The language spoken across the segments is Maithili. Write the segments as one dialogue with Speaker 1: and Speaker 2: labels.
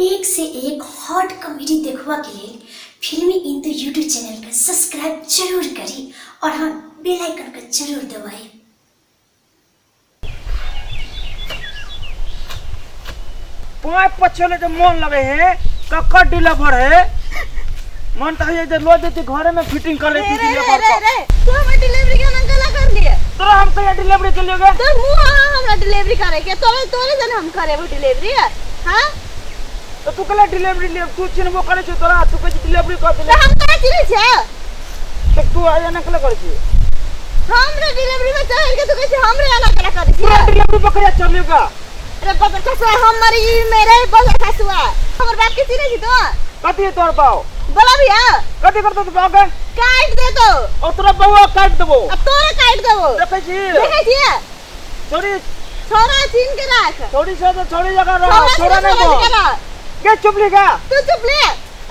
Speaker 1: एक से एक हॉट कॉमेडी देखबा के लेल फिल्मी इंदु यूट्यूब चैनल के सब्सक्राइब जरूर करी और हाँ बेल आइकन के जरूर दबाई।
Speaker 2: पाइप पर चले तो मन लगे है कक्कर डिलीवर है मन तो है जे लो देती घरे में फिटिंग कर लेती
Speaker 3: रे रे
Speaker 2: डिलीवर
Speaker 3: रे रे तू हमर डिलीवरी के नंगला कर लिए।
Speaker 2: तोरा हम कहिया डिलीवरी के लिए गए?
Speaker 3: तोर मुंह हाँ हमरा डिलीवरी करे के तोरे तोरे जन हम करे वो डिलीवरी हां।
Speaker 2: तो तू कला डिलीवरी ले तू चिन्हबो करे छी तोरा तू कहै छी डिलीवरी कर
Speaker 3: तो
Speaker 2: देले।
Speaker 3: हम तोरा चिन्है छियै?
Speaker 2: तो तू आया ना कला करे छी?
Speaker 3: हमरा डिलीवरी में चढ़ के तू कहै छी हमरे आना कला करे
Speaker 2: पूरा
Speaker 3: छियै।
Speaker 2: डिलीवरी बकरिया चलेगा।
Speaker 3: अरे बकर खसुआ हमर ई मेरे बकर खसुआ हमर बाप के चिन्है छी तू?
Speaker 2: कथी है तोर बाप?
Speaker 3: बोला भैया।
Speaker 2: कथी करतो तू बाप के?
Speaker 3: काट दे तो।
Speaker 2: और तोरा बउआ काट देबो।
Speaker 3: अब तोरा काट देबो।
Speaker 2: देखै छी?
Speaker 3: देखै छियै?
Speaker 2: छोड़ी
Speaker 3: छोरा छीन के राख।
Speaker 2: छोड़ी से तो छोड़ी जगह रह
Speaker 3: छोरा
Speaker 2: छोरा
Speaker 3: छीन
Speaker 2: नहीं
Speaker 3: के
Speaker 2: दो।
Speaker 3: राख।
Speaker 2: के चुप ली का?
Speaker 3: तू चुप ले।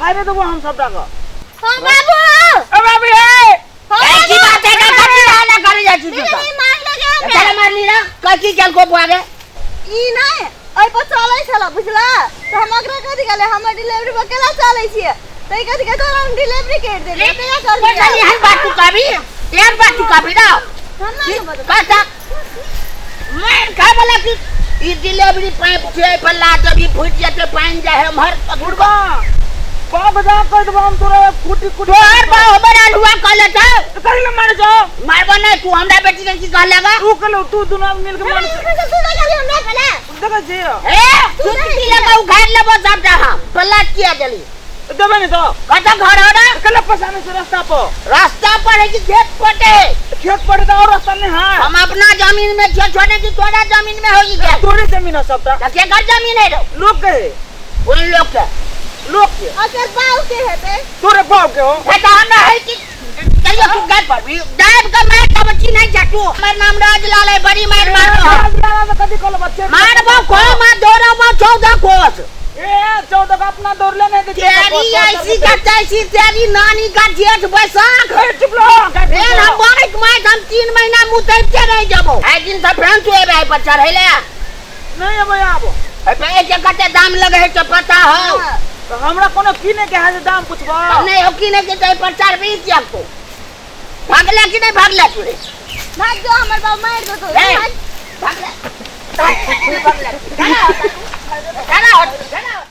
Speaker 2: आरे देबो हम सबटा के।
Speaker 3: हां बाबू।
Speaker 2: ए बाबू ए
Speaker 3: हाँ
Speaker 4: ए की
Speaker 3: बाबू।
Speaker 4: बात है का कथी हाला करे जाइ छी तू
Speaker 3: मेरे
Speaker 4: सब?
Speaker 3: नहीं मार लगे हमरा।
Speaker 4: चल मारली ना कथी चल को बुआ गे?
Speaker 3: ई नहि एहि पर चलै छल बुझला तऽ हम ओकरा कथी कहलियै हमर डिलीवरी पर केना चलै छियै तऽ ई कथी कहै तोरा हम डिलीवरी करि देलियै तऽ इएह
Speaker 4: पता
Speaker 3: करलियै।
Speaker 4: एहन बात तू कहबी एहन बात तू कहबी ना
Speaker 3: हम नहि बतबै।
Speaker 4: कहता मार खा वाला की ई डिलीवरी पाइप छै पर ला देबी फूटि जेतै पानि जाइ है उम्हर
Speaker 2: बुढ़बा बाप जा कर देबो हम तोरा कुटी कुटी।
Speaker 4: तोहर बा हमर आलुआ कहले त
Speaker 2: कहीं ना मारे जाओ।
Speaker 4: मारबो नहीं तू हमरा बेटी के की कहले गा?
Speaker 2: तू कहलो तू दुनू आदमी मिल के मार।
Speaker 3: तू नहि कहली हमरा कहले।
Speaker 2: देखै छी?
Speaker 4: ए तू की लगा उखाड़ लेबो सबटा हम पलट किया देली।
Speaker 2: देबे नहीं तो।
Speaker 4: कत घर हो ना?
Speaker 2: कल पसाने से रास्ता पर।
Speaker 4: रास्ता पर है कि खेत पटे?
Speaker 2: खेत पर तो और रास्ता नहीं है।
Speaker 4: हम अपना जमीन में छो छोड़े कि तोरा जमीन में होई गया?
Speaker 2: तोरे जमीन है सबटा।
Speaker 4: तो के घर जमीन है रो?
Speaker 2: लोग के है।
Speaker 4: उन लोग के।
Speaker 2: लोग के।
Speaker 3: अकर बाऊ के हेतै।
Speaker 2: तोरे बाऊ के हो।
Speaker 4: है तो हमरा है कि चलियो तू गाय पर भी दाब के मार तब चिन्है जा तू। हमर नाम राजलाल है बड़ी मार मार।
Speaker 2: राजलाल तो कथी कहलो बच्चे?
Speaker 4: मारबो को मार दौड़बो 14 कोस।
Speaker 2: ए 14 का अपना दौड़ ले नहीं
Speaker 4: तेरी ऐसी का तैसी तेरी नानी का जेठ बैसाख।
Speaker 2: ए चुप रहो।
Speaker 4: ए हम बाइक मार हम 3 महीना मुतैते रह जबो। आई दिन से फ्रेंड तू एबे पर चढ़ैले।
Speaker 2: नहीं एबे आबो।
Speaker 4: ए पे एक कते दाम लगे है तो पता हो।
Speaker 2: तो हमरा कोनो किने के है जे दाम पूछबा?
Speaker 4: नहीं हो किने के तो पर चढ़बी किया तू? भागला कि नहीं भागला तू रे?
Speaker 3: भाग जो हमर बाप मार दो तो।
Speaker 4: ए, भागला। भागला। चला हो, चला हो।